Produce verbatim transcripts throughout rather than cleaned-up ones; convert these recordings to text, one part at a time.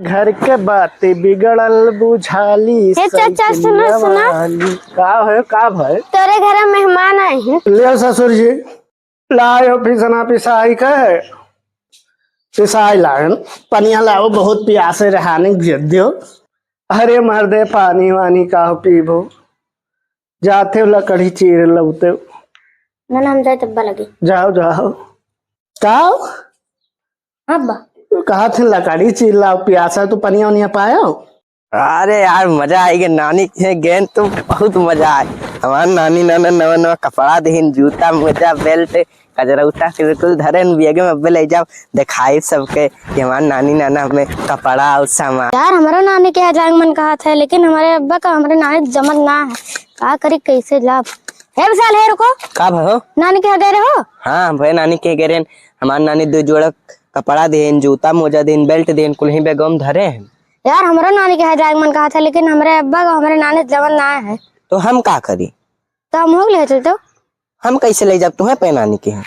घर के बात बिगड़ल बुझाली, हे चाचा, सुनो, साइकिलिया सुनो। वाली। का है, का भाई? तोरे घर मेहमान आए हैं। ले ससुर जी, लायो पिसना पिसाई के, पिसाई लायन, पनिया लाओ, बहुत पियासे रहानी, गिर दियो। अरे मर्दे, पानी वानी का पीबो? जाते हो लकड़ी चीर लौते हो। ना, ना, हम जाए तब्बा लगे। जाओ, जाओ। का? अब्बा। कहा थे लकड़ी चीर लाओ, पियासा तो पनिया उनिया पायो। अरे यार, मजा आई गे, नानी के गेन तो बहुत मजा आए। हमार नानी नाना नवा नवा कपड़ा देहिन, जूता, मोजा, बेल्ट, कजरौटा के बिल्कुल धरेन, बियगे में अब्बे ले जाओ, दिखाई सबके कि हमार नानी नाना हमें कपड़ा और सामान। यार, हमारा नानी के यहाँ जाए के मन कहा था, लेकिन हमारे अब्बा का हमारे नानी जमत ना है। का करी, कैसे जाब? हे विशाल, हे रुको। का भयो? नानी के यहाँ गए रहो? हाँ भाई, नानी के गए रहेन। हमार नानी दो जोड़ा कपड़ा देन, जूता मोजा देन, बेल्ट देन, कुल ही बैगवा में धरे हैं। यार, हमारा नानी के यहाँ जाए के मन कहा था, लेकिन हमारे अब्बा का हमारे नानी जमत ना है। तो हम का करी? तो हम होग ले चलते हो। हम कैसे ले जाब तुम्हें अपने नानी के यहाँ?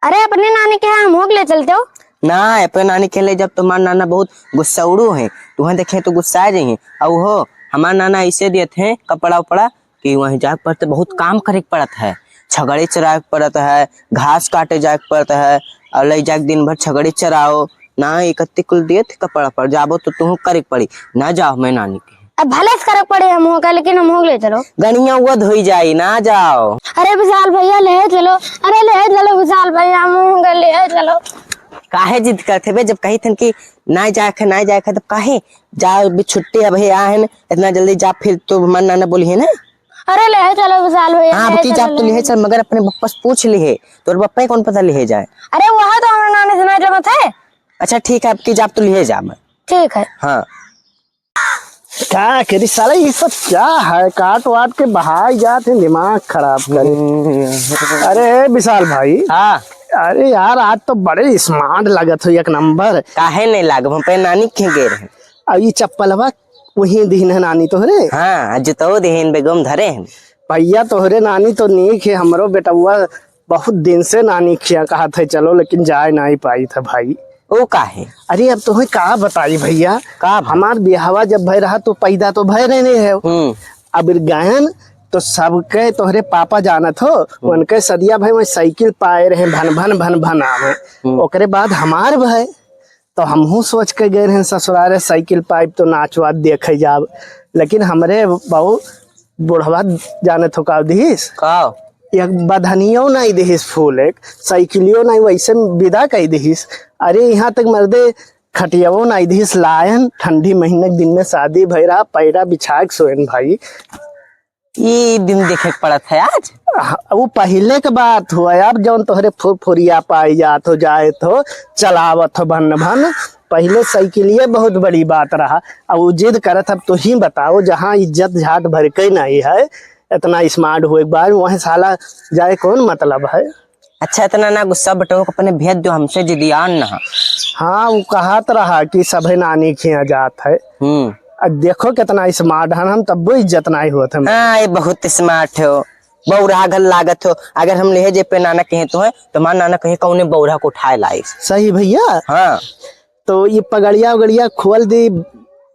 अरे, अपने नानी के यहाँ हम होग ले चलते हो। ना, अपने नानी के ले जाब तुम्हार नाना बहुत गुस्सौड़ू है, तुम्हें देखे तो गुस्सा जाइए। और हो, हमार नाना ऐसे देत हैं कपड़ा उपड़ा कि वहीं जाके पड़ते बहुत काम करे के पड़त है, छगड़ी चराए के पड़त है, घास काटे जाए के पड़त है, और ले जाके दिन भर छगड़ी चराओ ना, इकत्ती कुल देत कपड़ा पर जाबो तो तुहू करे के पड़ी, ना जाओ मैं नानी के। अब भले से करे के पड़ी हम होगा, लेकिन हम होग ले चलो। गनिया वो धोई जाई, ना जाओ। अरे विशाल भैया, ले चलो, अरे ले चलो विशाल भैया, हम होगा, ले चलो। काहे जिद करते बे, जब कही थन कि ना जाए खे, ना जाए खे, तब काहे जा? भी छुट्टी है भैया, है ना, इतना जल्दी जा, फिर तो मन नाना बोली है ना। अरे ले चलो विशाल भैया, हाँ, अब ले की चलो, जाब तो ले लिहे चलो। चल, मगर अपने बप्पा से पूछ लिहे, तोर बप्पा ही कौन पता लिहे जाए। अरे वह तो हमारे नानी से ना जमत है। अच्छा ठीक है, अब की जाब तो लिहे जाब। ठीक है। हाँ। का करी साला, ये सब क्या है? काट वाट के बहाई जात है, दिमाग खराब करे। हम्म। अरे विशाल भाई। हाँ। अरे यार, आज तो बड़े smart लगत हो, एक नंबर। काहे नहीं लागब, हम पे नानी के गए रहे। अब ये चप्पलवा वहीं दिहिन है नानी तोहरे? हाँ, जूतौ दिहिन, बैगवा में धरे हैं। भैया, तोहरे नानी तो नीक है, हमरो बेटउआ बहुत दिन से नानी खिया कहत है चलो, लेकिन जाए नाहीं पाइत है भाई। ओ काहे? अरे, अब तोहे का बताई भैया, का भा? हमार बियाहवा जब भय रहा तो पैदा तो भय रहने है। हम्म। अब गायन तो सबके तोहरे पापा जानत हो, हम्म। उनके सदिया भाई वही साइकिल पाए रहे, भन भन भन भन आवे। हम्म। ओकरे बाद हमार भय तो हमहू सोच के गए रहन ससुरारे साइकिल पाइब तो नाच वाच देखे जाब, लेकिन हमरे बहू बुढ़वा जाने थो का दिहिस? का? एक बधनियो नाहीं दिहिस फूल, एक साइकिलियो नाहीं, वैसे विदा कई दिहिस। अरे यहाँ तक मर्दे खटियावो नाहीं दिहिस, लायन ठंडी महीने के दिन में शादी भई रहा, पैरा बिछा के सोयन भाई। ई दिन देखे के पड़त है आज। हाँ, वो पहिले के बात हुआ, अब जौन तोहरे फुरफुरिया पाई जात हो, जाए तो चलावत हो भन भन। पहिले साइकिलिए बहुत बड़ी बात रहा। अब वो जिद करत, अब तू ही बताओ, जहाँ इज्जत झाट भर के नहीं है, इतना smart हुए के बाद वहीं साला जाए कौन मतलब है? अच्छा, इतना ना गुस्सा बटो, अपने भेज दो, हमसे जिदियान ना। हाँ, वो कहत रहा कि सभे नानी खिया जात है। हम्म। अब देखो कितना smart हन हम, तब वो इज्जत नाहीं होत हम। हाँ, ये बहुत smart हो, बौरा घल लागत हो। अगर हम लेहे जे पे नाना कहे तो है, तो हमार नाना कहे कौने बौरा को उठाए लाइस। सही भैया। हाँ। तो ये पगड़िया उगड़िया खोल दी,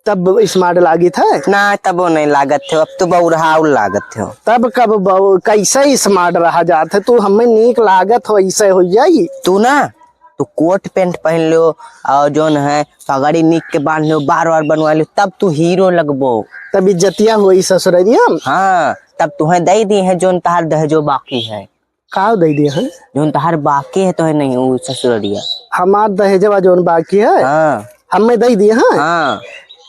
तब smart लागित है? ना, तबो नहीं लागत हो, अब तो बौरा और लागत हो। तब कब बौ-, कैसे smart रहा जात है? तू हमें नीक लागत हो, ऐसे हो जाई? तू ना, तू कोट पैंट पहन लो और जौन है पगड़ी नीक के बांध लो, बार बार बनवा लो, तब तू हीरो लगबो। तब इज्जतिया होई ससुररिया में? हाँ, तब तुहें दे दी है जौन तहार दहेजो बाकी है। का दे दिए हैं? जौन तहार बाकी है तो है नहीं वो ससुररिया। हमार दहेजवा जौन बाकी है? हाँ। हमें दे दिए हैं? हाँ।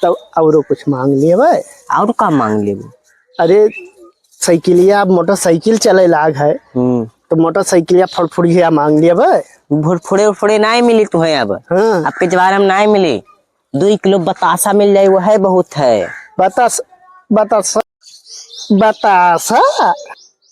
तब औरो कुछ मांग लिए भाई। और का मांग लेबो? अरे साइकिलिया, अब मोटरसाइकिल चले लाग है। हम्म। तो मोटरसाइकिलिया फड़फड़िया मांग लिया बे। फड़फड़े उड़फड़े नाहीं मिली तुहें अब। हाँ। आपके जमाना में नाहीं मिली। दुई किलो बतासा मिल जाए, वो है बहुत है। बतास-, बतासा, बतासा?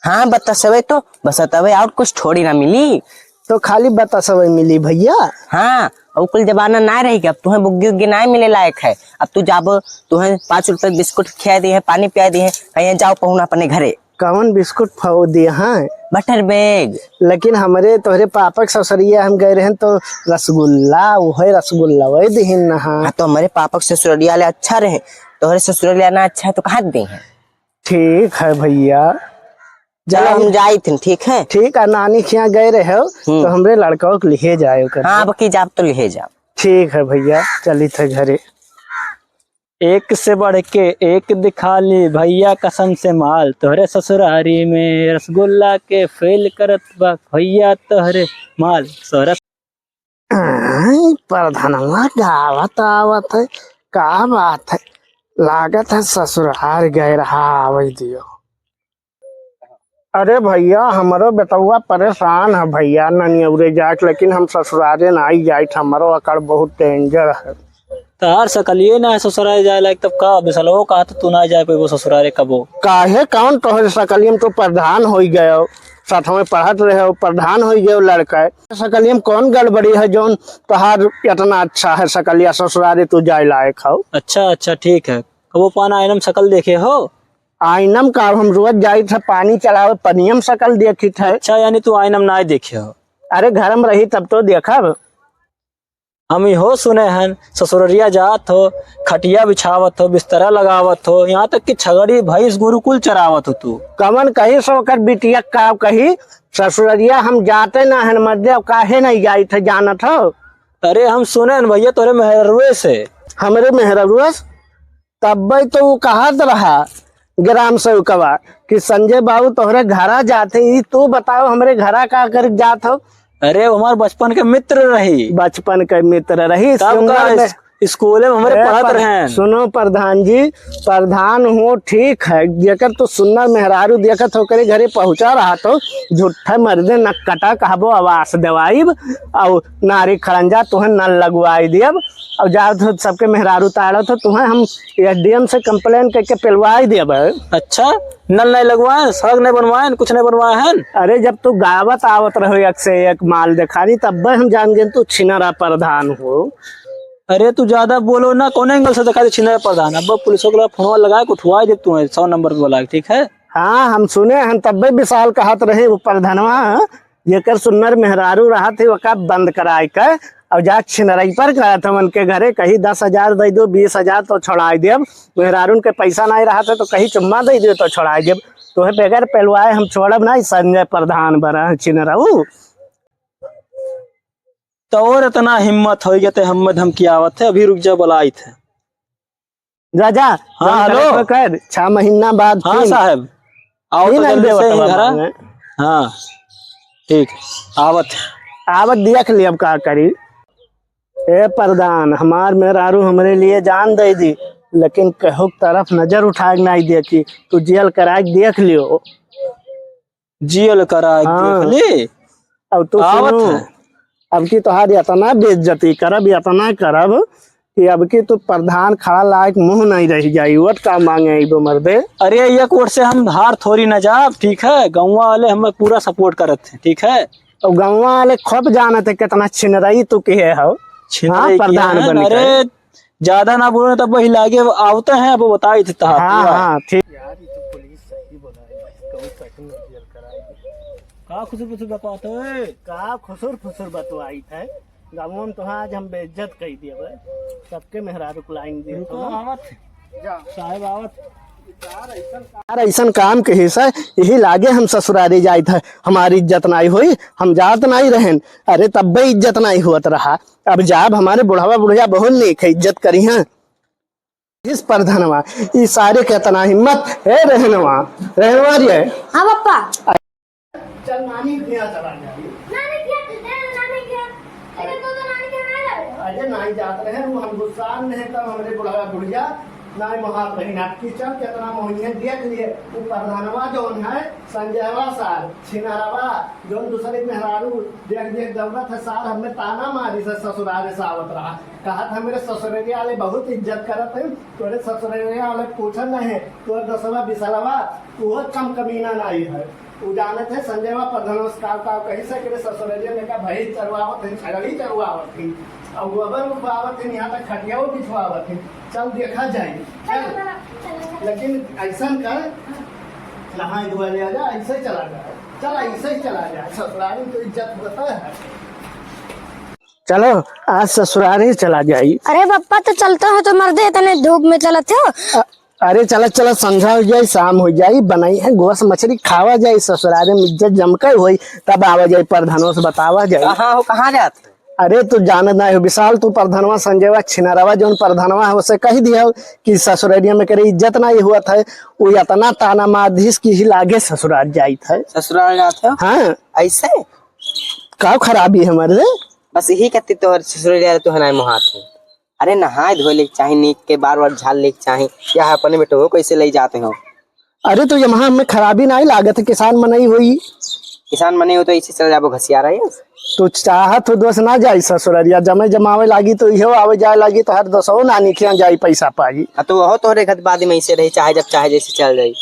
हाँ, बतासवे तो, बस तबे और कुछ थोड़ी ना मिली। तो खाली बतासवे मिली भैया? हाँ, और कुल जमाना ना रही कि अब तुहें बुग्गी उग्गी ना मिले लायक है। अब तू जाबो, तुहें पाँच रुपए बिस्कुट खिया दी है, पानी पिया दी है, कहीं जाओ पहुना अपने घरे। कवन बिस्कुट फौ दिए हैं? बटर बैग। लेकिन हमरे तोहरे पापक ससुरिया हम गए रहन तो रसगुल्ला, उहे रसगुल्ला वही दिहिन न हाँ। हाँ, तो हमरे पापक ससुरिया ले अच्छा रहे, तोहरे ससुरिया ना अच्छा है तो कहाँ दे हैं? ठीक है भैया। चलो, हम जाइत हन, ठीक है? ठीक है, नानी के यहाँ गए रहे हो, हम्म। तो हमरे लड़का को लिहे जाए ओकर। हाँ, अब की जाब तो लिहे जाब। ठीक है भैया, चलित है घरे। एक से बढ़ के एक दिखा ली भैया कसम से माल, तोहरे ससुरारी में रसगुल्ला के फेल करत बा भैया तोहरे माल, सोरस। आय, प्रधनवा गावत आवत है, का बात है? लागत है ससुरार गए रहा, आवै दियो। अरे भैया, हमरो बेटउआ परेशान है भैया, ननियौरे जाए के, लेकिन हम ससुरारे नाई जाइत, हमरो अकड़ बहुत danger है। तहार सकलिए ना है ससुरारे जाए लायक, तब का बिसलवो कहा तो तू ना जाए पैबो ससुरारे कबो। काहे, कौन तोहरे सकलिए में तो प्रधान होई गयो, साथ में पढ़त रहे हो, प्रधान होई गयो लड़का। सकलिए में कौन गड़बड़ी है जौन तोहार इतना अच्छा है सकलिया ससुरारे तू जाए लायक हो? अच्छा, अच्छा, ठीक है। कबो पान आईना में सकल देखे हो? आईना में का, हम रोज जाइत है पानी चढ़ावे, पनिया में सकल देखित है। अच्छा, यानी तू आईना में नाय देखे हो? अरे घर में रही तब तो देखब। हम इहो सुने हन, ससुररिया जात हो, खटिया बिछावत हो, बिस्तरा लगावत हो, यहाँ तक कि छगड़ी, भैंस, गोरू कुल चरावत हो तू। कवन कही सो ओकर बिटिया का कही, ससुररिया हम जाते ना हन मर्दे, अब काहे नहीं जाइत है जानत हो? अरे हम सुने हन भैया तोरे मेहररुए से। हमरे मेहररुए से? तब्बे तो उ कहत रहा ग्राम सेवकवा कि संजय बाबू तोहरे घरा जात है, ई तू बताओ हमरे घरा का करे जात हो? अरे, उ हमार बचपन के मित्र रही। बचपन के मित्र रही, तब का सुंदर में इस-, स्कूले में हमरे ए, पढ़त पर-, रहेन। सुनो प्रधान जी, प्रधान हो ठीक है, जेकर तू सुंदर मेहरारू देखत हो, ओकरे घरे पहुँचा रहा तो झूठा मर्दे नक्कटा कहबो आवास देवाइब, और नारी खड़ंजा तुहन नल लगवाई दियब, और जाओ तो सबके मेहरारू ताड़ो तो तुहन हम एसडीएम से कंप्लेन करके पेलवाई देब। अच्छा, नल नहीं लगवाएन, सड़क नहीं बनवाएन, कुछ नहीं बनवाए हैं? अरे, जब तू गावत आवत रहो एक से एक माल देखानी, तब हम जान गए तू छिनरा प्रधान हो। अरे, तू ज्यादा बोलो ना, कौन एंगल से देखा दे छिनरा प्रधान? अब पुलिसों के फोन लगाए, उठवाई दे तू सौ नंबर पे बुला के, ठीक है? हाँ, हम सुने, हम तब्बे विशाल कहत रहे, वो प्रधानवा, जेकर सुन्नर मेहरारू रहत है, ओका बंद कराए के, और जा छिनरई पर कहत है, उनके घरे कही दस हजार दे दो, बीस हजार तो छोड़ाई देब, मेहरारून के पैसा नहीं रहत है, तो कही चुम्मा दे दियो तो छोड़ाई देब, तोहे बगैर पेलवाए हम छोड़ब नहीं, संजय प्रधान बना है छिनरऊ। तो और इतना हिम्मत हो गया, ते हमें धमकी आवत है, अभी रुक जा, बुलाइत है। राजा, हाँ, जौन हेलो। करे तो कर, छह महीना बाद हाँ, फिर साहब, आओ फिर तो नहीं जल्दी देवत से ही बाबा घरा। में। हाँ, ठीक, आवत। आवत देख ली, अब का करी। ए प्रधान, हमार मेहरारू हमरे लिए जान दे दी, लेकिन केहू तरफ नजर उठा के नहीं देखी। तू जेल करा के देख लियो। जेल करा के हाँ। देख ली। अब तो आवत सुनो, है। अब की तोहार इतना बेइज्जती करब, इतना करब कि अब की तू प्रधान खड़ा लायक मुंह नहीं रह जाई। वोट का मांगे अइबो मर्दे? अरे, ये कोर्ट से हम हार थोड़ी ना जाब, ठीक है? गौवा वाले हमें पूरा सपोर्ट करत हैं, ठीक है? और गौवा वाले खूब जानत है कितना छिनरई तू किहे हो। छिनरई हाँ, प्रधान किहे हैं? बन के। अरे, ज्यादा ना बोलो, तब वही लागे आवते हैं, अब बताई थे तहार हाँ, पूरा। हाँ, ठीक। यार, ये तो पुलिस सही बोला है, बस कहूँ सही में जेल कराएगी। का खुसुर फुसुर बकवात है? का खुसुर फुसुर बतवाई थे? गाँव में तो आज हम बेइज्जत कई दिए बे। सबके मेहरारू को लाइन दिए रुको, तो ना। आवत। जा। साहब आवत। यार, ऐसन काम के हिस्सा यही लागे हम ससुरारी जाइत है। हमारी इज्जत नाई होई, हम जात नाई रहन। अरे, तब्बे इज्जत नाई होत रहा। अब जाब हमारे बुढ़वा बुढ़िया बहुत नीक है, इज्जत करी हैं। इस प्रधानवा, ई सारे के इतना हिम्मत, ए रहनवा, रहनवा रे। हाँ पप्पा। चल नानी के यहाँ चला जाए। नानी के यहाँ, ए, नानी के यहाँ। अरे तो, तो नानी के यहाँ ना जावे। अरे नाई जात रहे, वो हम गुस्सा में है, तब हमरे बुढ़वा बुढ़िया नाई मोहात रही ना। कि चल कितना मोहनी है, देख लिए, वो प्रधानवा जौन है, संजयवा सार, छिनरवा, जौन दूसरे के मेहरारू देख देख दौड़त है सार, हमें ताना मारी से ससुरारे से आवत रहा। कहत हमरे ससुरारे वाले बहुत इज्जत करत है, तोरे ससुरारे वाले पूछत नहीं, तोर दसवा बिसलवा, वो कम कमीना नहीं है। उ जानत है संजयवा प्रधानवा से का का कही से, एकरे ससुरारे में का भैंस चरवावत है, छगड़ी चरवावत है, और गोबर उठवावत है, यहाँ तक खटियाओ बिछवावत है। चल देखा जाए, चल। लेकिन ऐसन कर, नहाए धोए ले आजा, ऐसे ही चला जा। चला, ऐसे ही चला जा। ससुराल में तो इज्जत होता है। चलो, आज ससुराल ही चला जाई। अरे बप्पा, तो चलते हो तो मर्दे, इतने धूप में चलते हो। अ-, अरे चला, चला, संझा हो जाई, शाम हो जाई, बनाई है गोस मछली, खावा जाई, ससुराल में इज्जत जमकर होई, तब आवा जाई, प्रधानों से बतावा जाई। कहाँ हो, कहाँ जात हो? अरे, तू जानत नाहीं हो, विशाल, तू प्रधानवा संजयवा छिनरवा, जौन प्रधानवा है, उसे कहि दिया हो कि ससुररिया में करे इज्जत नाहीं हुआ था। वो इतना ताना मार दिस कि ही लागे ससुराल जाइत है। ससुराल जात हो? हाँ। ऐसे? का खराबी है मर्दे? बस यही कहती तोहर ससुररिया तो है ना मोहात है। अरे, नहाए धोए लेके चाही, नीक के बार बार झाल लेके चाही, या अपने बेटो कैसे ले जाते हो? अरे, तो यहाँ हमें खराबी नाहीं लागत है, किसान मनई होई। किसान मनई हो तो ऐसे चल जाबो घसिया रहे। तो चाहत हो दोस्त ना जाई ससुररिया, जमे जमावे लागी तो इहो आवे जाए लागी, तो हर दोसो ना निखिया जाई, पैसा पाई। हाँ, तो वहो तोहरे घर बाद में ऐसे रही, चाहे जब चाहे जैसे चल जाई।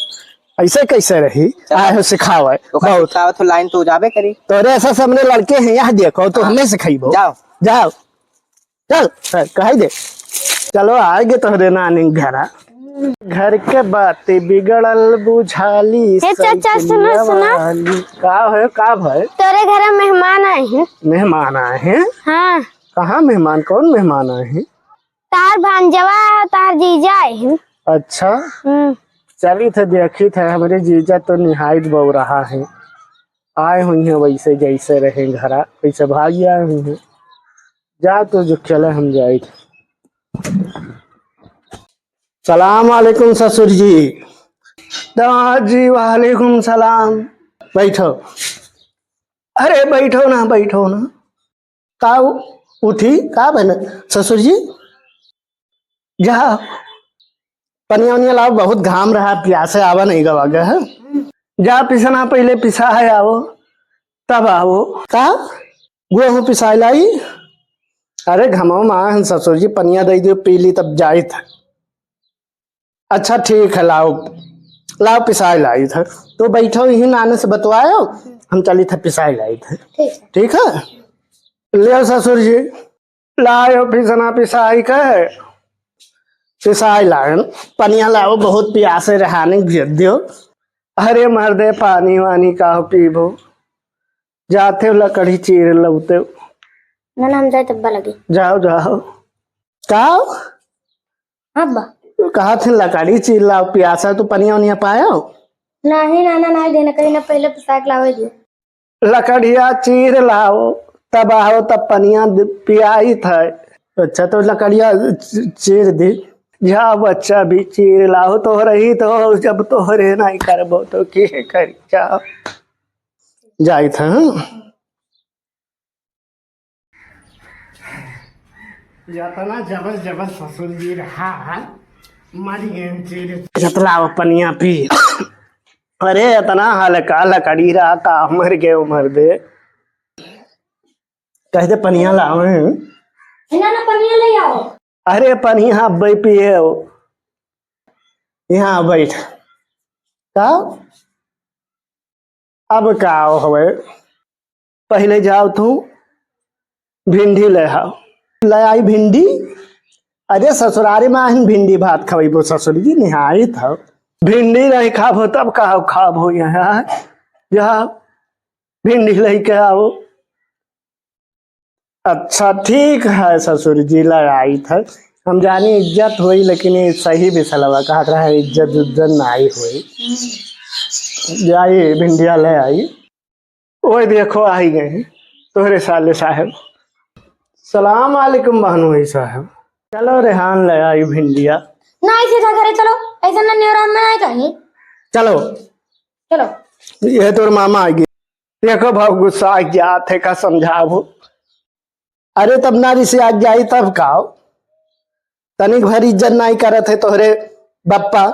ऐसे कैसे रही? चलो। आए हो सिखावे। ओकर बहुत। सिखावत हो लाइन तो जाबे करी। तोरे ऐसा सामने लड़के हैं, यहाँ देखो, तो हाँ। हमें सिखाइबो। जाओ। जाओ। चल, चल, कहाई दे। चलो, आएगे तोहरे नानी घरा। घर के बातें बिगड़ल बुझाली, हे चाचा, सुनो, साइकिलिया सुनो। वाली। का है, का भाई? तोरे घर में मेहमान आए हैं। मेहमान आए हैं? हाँ। कहाँ मेहमान, कौन मेहमान आए हैं? तार भांजवा है, तार जीजा आए हैं। अच्छा। हम्म। चली थे, देखी थे, हमरे जीजा तो निहायत बउरहा है। आए हुई हैं वैसे जैसे रहे घरा, वैसे भागी आए हुई हैं। जा तो जो चले हम जाइत। सलाम वालेकुम ससुर जी। दामाद जी, वालेकुम सलाम। बैठो। अरे बैठो ना, बैठो ना। का उ-, उठी? का बने ससुर जी? जा पनिया उनिया लाओ, बहुत घाम रहा, प्यासे आवा नहीं गवा गए है। जा पिसना पहले पिसा है, आओ तब आओ। का गेहूं पिसाई लाई? अरे घमाओ माँ, हम ससुर जी पनिया दे दियो, पी ली तब जाइत है। अच्छा ठीक है, लाओ, लाओ पिसाई लाई था। तो बैठो यही नाने से बतवायो, हम चली था पिसाई लाई था। ठीक है। ठीक है, ले ससुर जी। लायो पिसना पिसाई के, पिसाई लायन, पनिया लाओ, बहुत प्यासे रहाने गिर दियो। अरे मर्दे, पानी वानी का पीबो? जाते हो लकड़ी चीर लौते हो। ना, ना, हम जाए तब्बा लगे। जाओ, जाओ। का? हाँ, बा। कहा थे लकड़ी चीर लाओ, प्यासा तो पनिया उनिया पायो? नहीं, ना, ना, ना, देना कहीं ना, पहले पिसा के लावे दियो। लकड़िया चीर लाओ, तब आओ, तब पनिया द-, पियाई था। अच्छा, तो लकड़िया च-, चीर दी। जा बच्चा भी चीर लाओ, तोहरे ही तो, जब तोहरे नहीं करबो तो के करी? जा, जाई था, हाँ? जतना जबर जबर ससुर जी रहा, मर गए चीर। जतला वो पनिया पी। अरे, इतना हल्का लकड़ी रहा, का मर गए, मर दे। कह दे, पनिया लावे। ए, ना, ना, पनिया ले आओ। अरे, पनिया अब पिए हो। यहाँ बैठ। का? अब का हवे? पहले जाओ तू भिंडी ले आओ। ले आई भिंडी? अरे, ससुरारी में आहिन भिंडी भात खवैबो, ससुर जी निहाई था। भिंडी नहीं खाबो, तब का खाबो यहाँ? जा, भिंडी लेके आओ। अच्छा, ठीक है ससुर जी, ले आई था। हम जानी इज्जत होई, लेकिन ये सही बिसलवा कहत रहा, इज्जत उज्जत नाई होई। जाई, भिंडिया ले आई। ओए देखो, आई गए तोहरे साले साहब। सलाम वालेकुम बहनोई साहब। चलो रेहान, ले आई भिंडिया। ना, ऐसे था घरे, चलो, ऐसा ना नेवरा में नहीं कहीं। चलो। चलो। ये तोर मामा आ गए। देखो भाव गुस्सा आ गया थे, का समझाबो? अरे तब ना रिसिया जाई तब का हो? तनिक भर इज्जत नाई करत है तोहरे बप्पा।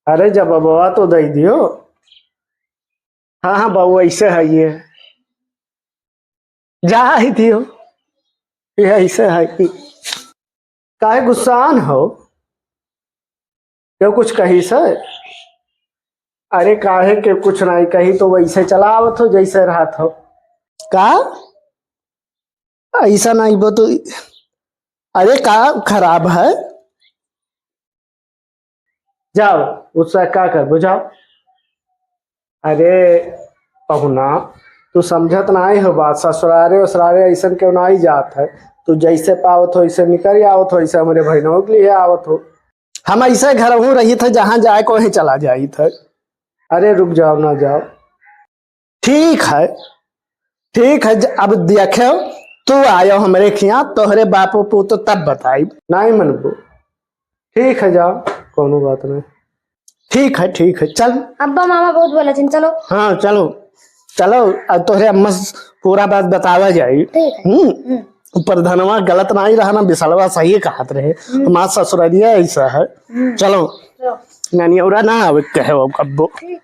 अरे जब बबवा तो दे दियो। हाँ, हाँ, बबुआ ऐसे है ये। जा ही दियो। ये ऐसे है कि काहे गुस्सान हो? केहू कुछ कही से? अरे काहे के कुछ नाई कही, तो वैसे चला आवत हो जैसे रहत हो। का? ऐसा नाई बो तो, अरे का खराब है? जाओ, उससे का कर बुझाओ। अरे पहुना, तू समझत नाहीं हो बात। ससुरारे उसरारे अइसन केउ नाहीं जात है। तू जइसे पावत हो, अइसे निकरि आवत हो, अइसे हमरे भइनों के लिए आवत हो। हम अइसे घरहूँ रहित है, जहाँ जाए को वहीं चला जाइत है। अरे रुक जाओ, ना जाओ। ठीक है, ठीक है, ज-, अब देखेउ, तू आयो हमरे खियाँ, तोहरे बापो पूतो तब बताइब। नाहीं मनबो। ठीक है, जाओ, कउनो बात नाहीं। ठीक है, ठीक है, चल। अब्बा, मामा बहुत बोलत हैं, चलो। हाँ, चलो, चलो, अब तोहरे अम्मा से पूरा बात बतावा जाई। ठीक है। हम्म। हम्म। प्रधनवा गलत नाहीं रहा ना, बिसलवा सही कहत रहे। हम्म। हमार ससुररिया अइसा है। हम्म। चलो। चलो। ननियौरा ना आवे कहे अब कब्बो। ठीक।